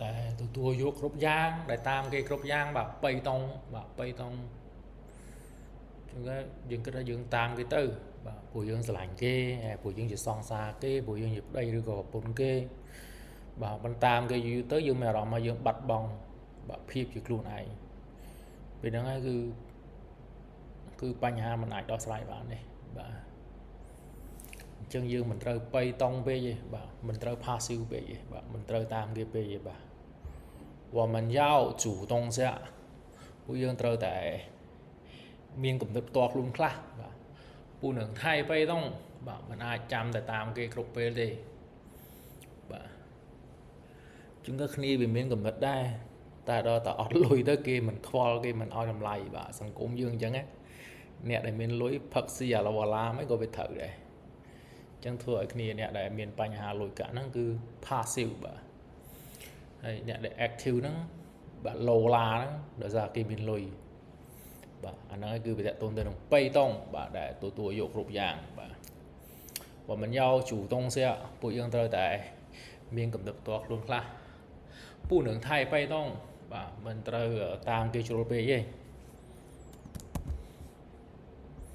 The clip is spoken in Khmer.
ដែលទទួលយកគ្រប់យ៉ាងដែលតាមគេគ្រប់យ៉ាងបាទ被動បាទ被動ចឹងទៅយើងគិតថាយើងតាមគេទៅបាទព្រោះយើងស្រឡាញ់គេហើយព្រោះយើងជាសង្សារគេព្រោះយើងជាប្តីឬក៏ប្រពន្ធគេបាទបន្តតាមគេយូរទៅយើងមានអារម្មណ៍ថាយើងបាត់បង់បាទភាពជាខ្លួនឯងពេលហ្នឹងហើយគឺគឺបញ្ហាមិនអាចដោះស្រាយបានទេបាទអញ្ចឹងយើងមិនត្រូវ被動ពេកទេបាទមិនត្រូវ passive ពេកទេបាទមិនត្រូវតាមគេពេកទេបាទ我們要主動下ពួកយើងត្រូវតែមានគំនិតផ្ទាល់ខ្លួនខ្លះបាទពូនឹងថៃបៃតងបាទមិនអាចចាំតែតាមគេគ្រប់ពេលទេបាទជាងក៏គ្នាវាមានកម្រិតដែរតែដល់តែអត់លុយទៅគេមិនខ្វល់គេមិនឲ្យតម្លៃបាទសង្គមយើងអញ្ចឹងណាអ្នកដែលមានលុយផឹកស៊ីអាឡវឡាមិនក៏វាត្រូវដែរអញ្ចឹងធ្វើឲ្យគ្នាអ្នកដែលមានបញ្ហាលុយកាក់ហ្នឹងគឺ passive បាទហើយអ្នកដែល active ហ្នឹងបាទឡូឡាហ្នឹងដោយសារគេមានលុយបាទអាហ្នឹងគឺវាតកតូនទៅនឹង被動បាទដែលទទួលយកគ្រប់យ៉ាងបាទ我們要主動些ពួកយើងត្រូវតែមានគំនិតផ្ទាល់ខ្លួនខ្លះ不能太被動បាទមិនត្រូវតាមគេជ្រុលពេកទេ។